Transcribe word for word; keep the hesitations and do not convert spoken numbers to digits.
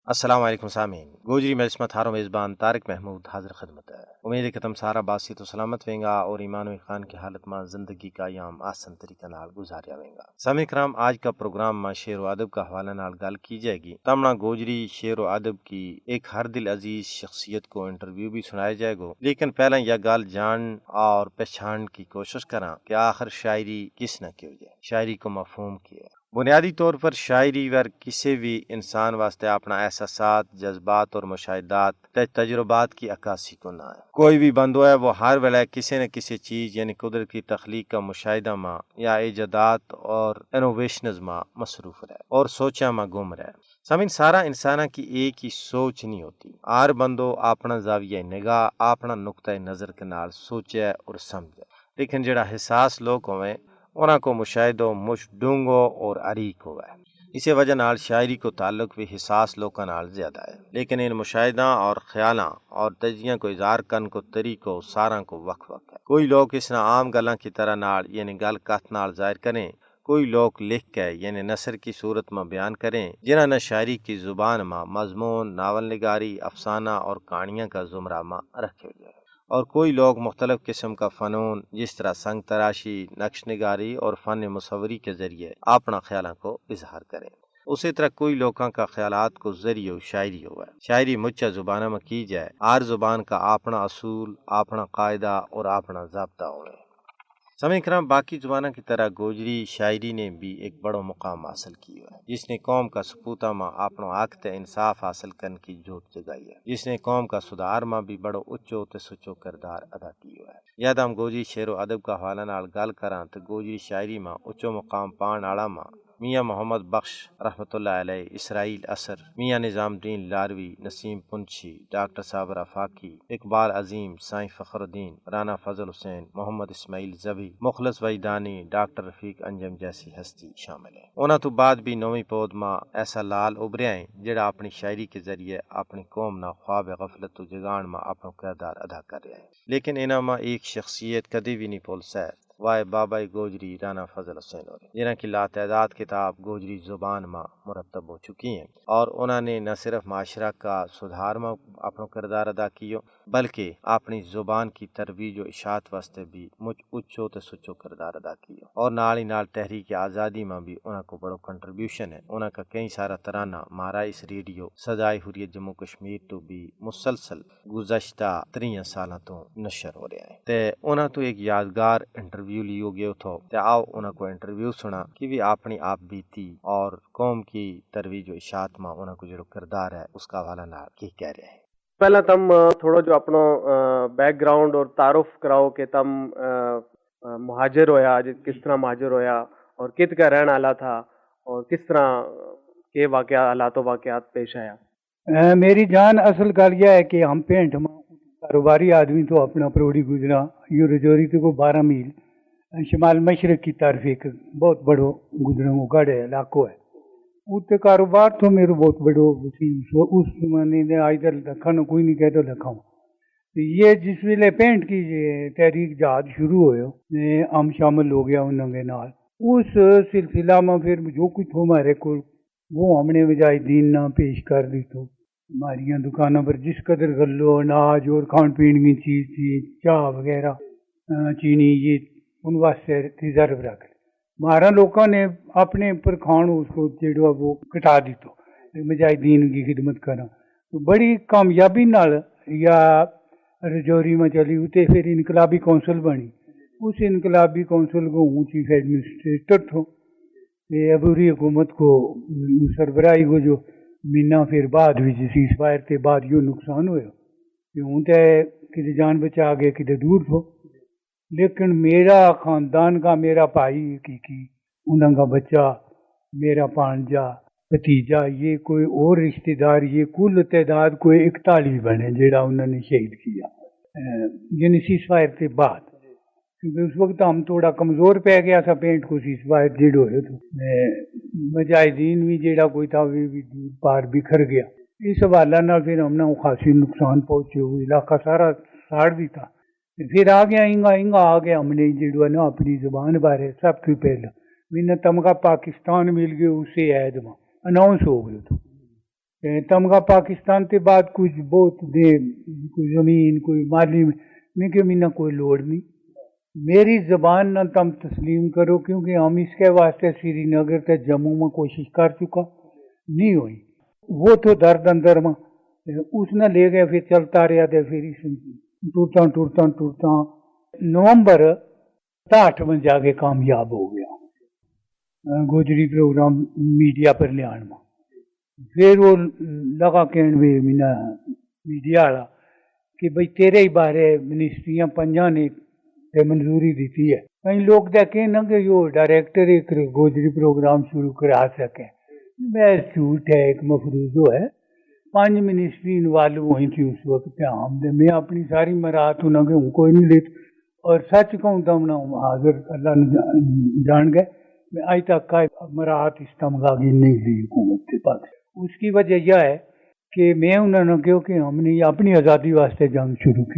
السلام علیکم سامعین، گوجری مجلس ما تھارو میزبان طارق محمود حاضر خدمت ہے۔ امید ہے کہ تم سارا باسی تو سلامت وینگا اور ایمان و ایقان کی حالت ما زندگی کا ایام آسن طریقہ نال گزاریا وینگا۔ سامعین کرام، آج کا پروگرام ما شعر و ادب کا حوالہ نال گل کی جائے گی۔ تمنا گوجری شعر و ادب کی ایک ہر دل عزیز شخصیت کو انٹرویو بھی سنایا جائے گو، لیکن پہلا یہ گل جان اور پہچان کی کوشش کراں کہ آخر شاعری کس نہ کہیو جائے، شاعری کو مفہوم کیا ہے۔ بنیادی طور پر شاعری ور کسے وی انسان واسطے اپنا احساسات، جذبات اور مشاہدات تے تجربات کی عکاسی کو ناں ہے۔ کوئی وی بندو ہے، وہ ہر ویلے کسے نہ کسے چیز یعنی قدرت کی تخلیق کا مشاہدہ ما یا ایجادات اور انوویشنز ما مصروف رہے اور سوچاں ما گم رہے۔ سامعین، سارا انساناں کی ایک ہی سوچ نہیں ہوتی۔ ہر بندو اپنا زاویہ نگاہ، اپنا نقطہ نظر کے نال سوچے اور سمجھے۔ لیکن جڑا حساس لوگ ہوئے، انہاں کو مشاہدو مچ ڈونگو اور اریک ہوئے۔ اسے وجہ نال شاعری کو تعلق وی حساس لوکاں نال زیادہ ہے، لیکن ان مشاہداں اور خیالاں اور تجزیاں کو اظہار کرن کو طریقو ساراں کو وکھ وکھ ہے۔ کوئی لوک اس نا عام گلاں کی طرح نال یعنی گل کتھ نال ظاہر کریں، کوئی لوک لکھ کے یعنی نثر کی صورت ما بیان کریں، جنہاں نا شاعری کی زبان ما مضمون، ناول نگاری، افسانہ اور کہانیاں کا زمرہ ما رکھیو جائے۔ اور کوئی لوگ مختلف قسم کا فنون جس طرح سنگ تراشی، نقش نگاری اور فن مصوری کے ذریعے اپنا خیالاں کو اظہار کریں۔ اسی طرح کوئی لوکاں کا خیالات کو ذریعو شاعری ہووے۔ شاعری مچا زباناں ما کی جائے، ہر زبان کا اپنا اصول، اپنا قاعدہ اور اپنا ضابطہ ہووے۔ سامعین کرام، باقی زباناں کی طرح گوجری شاعری نے بھی ایک بڑو مقام حاصل کیو ہے، جس نے قوم کا سپوتاں ما اپنو حق تے انصاف حاصل کرن کی جوت جگائی ہے، جس نے قوم کا سدھار ما بھی بڑو اچو تے سچو کردار ادا کیو ہے۔ یا تم گوجری شعر و ادب کا حوالہ نال گل کراں تے گوجری شاعری ما اچو مقام پان آڑا ما میاں محمد بخش رحمت اللہ علیہ، اسرائیل اثر، میاں نظام الدین لاروی، نسیم پنچھی، ڈاکٹر صابر آفاقی، اقبال عظیم، سائیں فخر الدین، رانا فضل حسین، محمد اسماعیل زبی، مخلص وجدانی، ڈاکٹر رفیق انجم جیسی ہستی شامل ہیں۔ انہاں تو بعد بھی نویں پود ما ایسا لال ابھریا ہیں جڑا اپنی شاعری کے ذریعے اپنی قوم نا خواب غفلت و جگان ما اپنو کردار ادا کر رہیا ہے۔ لیکن انہاں ما ایک شخصیت کدی بھی نہیں پھول سہ وائے بابا گوجری رانا فضل حسین ہو رہے، جنہاں کی لاتعداد کتاب گوجری زبان ما مرتب ہو چکی ہیں اور انہاں نے نہ صرف معاشرہ کا سدھار ما اپنو کردار ادا کیو، بلکہ اپنی زبان کی ترویج و اشاعت واسطے بھی مچ اچو تے سچو کردار ادا کیو۔ اور نال ہی نال تحریک آزادی ما بھی انہاں کو بڑو کنٹریبیوشن ہے۔ انہاں کا کئی سارا ترانہ مارا اس ریڈیو سدائے حریت جموں کشمیر تو بھی مسلسل گزشتہ تریاں سالاں تو نشر ہو رہیا ہے۔ تے انہاں تو ایک یادگار انٹرویو لیو گیو تھو۔ تے آؤ انہاں کو انٹرویو سنا کہ وی اپنی آپ بیتی اور قوم کی ترویج و اشاعت ما انہاں کو جڑو کردار ہے اس کا حوالہ نال کی کہہ رہے ہیں۔ پہلا تم تھوڑو جو اپنو بیک گراؤنڈ اور تعارف کراؤ کہ تم مہاجر ہویا، کس طرح مہاجر ہویا اور کت کا رہن آلا تھا اور کس طرح کے واقعہ حالات و واقعات پیش آیا؟ میری جان، اصل گل یہ ہے کہ ہم پینٹ ما کاروباری آدمی تو اپنا پروڑی گزرا، یو رجوری تے کو بارہ میل شمال مشرق کی طرف ایک بہت بڑو گزروں کو گڑھ ہے، علاقو ہے۔ اتنے کاروبار تو میرو بہت بڑو سی، اس زمانے نے آج تک لکھا نہ کوئی نہیں کہتا لکھا ہوں۔ یہ جس ویلے پینٹ کی تحریک جہاد شروع ہوئے، ہم شامل ہو گیا انہوں کے نال۔ اس سلسلہ ما پھر جو کچھ ہو مارے کو وہ ہم نے مجاہدین نا پیش کر دیتو۔ ہماریاں دکاناں پر جس قدر غلو اناج اور کھان پین کی چیز تھی، چاہ وغیرہ، چینی، یہ ان واسطے ریزرو رکھ لے۔ مارا لوکاں نے اپنے پر کھان اس کو جیڑو وہ کٹا دیتو، مجاہدین کی خدمت کرا۔ تو بڑی کامیابی نال یا رجوری ما چلی اتے پھر انقلابی کونسل بنی۔ اس انقلابی کونسل کو ہوں چیف ایڈمنسٹریٹر تھو۔ یہ عبوری حکومت کو سربراہی کو جو مہینہ پھر بعد بھی جس ایسپائر تے بعد یوہ نقصان ہویا کہ ہوں تے کدے جان بچا گیا کدے دور تھو۔ لیکن میرا خاندان کا میرا بھائی کی کی انہاں کا بچہ، میرا پانجا، بھتیجا، یہ کوئی اور رشتہ دار، یہ کل تعداد کوئی اکتالیس بنے جیڑا انہوں نے شہید کیا۔ یعنی سیسفائر تے بعد کیونکہ اس وقت ہم تھوڑا کمزور پے گیا تھا پینٹ کو سیسفائر جیڑو ہے تو مجاہدین بھی جیڑا کوئی تھا وہ بھی پار بکھر گیا۔ اس حوالہ نال پھر ہم نے خاصی نقصان پہنچے ہوئے علاقہ سارا ساڑ دیتا۔ پھر آ گیا انگا انگا آ گیا ہم نے جیڑو ہے نا اپنی زبان بارے سب کی پہلا میں نے تمغہ پاکستان مل گئے اسے عید ما اناؤنس ہو گئے تو تمغا پاکستان تے بعد کچھ بہت دے، کوئی زمین، کوئی مالی، میں کہ مینا کوئی لوڑ نہیں۔ میری زبان نا تم تسلیم کرو، کیونکہ ہم اس کے واسطے سری نگر تے جموں میں کوشش کر چکا، نہیں ہوئی۔ وہ تو درد اندر میں، اس نے لے گئے، پھر چلتا رہیا، دے پھر اس ٹرتا ٹرتا ٹرتا نومبر تاٹھ میں جا کے کامیاب ہو گیا۔ گوجری پروگرام میڈیا پر لے آن میں، پھر وہ لگا کہن وی مینا میڈیا والا کہ بھئی، تیرے ہی بارے منسٹریاں پنجاں نے تے منظوری دیتی ہے۔ کئی لوگ دے کہنا کہ یوہ ڈائریکٹر ایک گوجری پروگرام شروع کرا سکے۔ میں جھوٹ ہے، ایک مفروضو ہے۔ پنج منسٹری انوالو ہوئی تھی اس وقت، ہم دے میں اپنی ساری مراعات انہاں کے ہوں کوئی نہیں لیت۔ اور سچ کہوں تو ہم حاضر اللہ نے جان گئے، میں آج تک کا مراعات اس تمغا کی نہیں لی حکومت کے پاس۔ اس کی وجہ یہ ہے کہ میں انہوں نے کہو کہ ہم نے اپنی آزادی واسطے جنگ شروع کی۔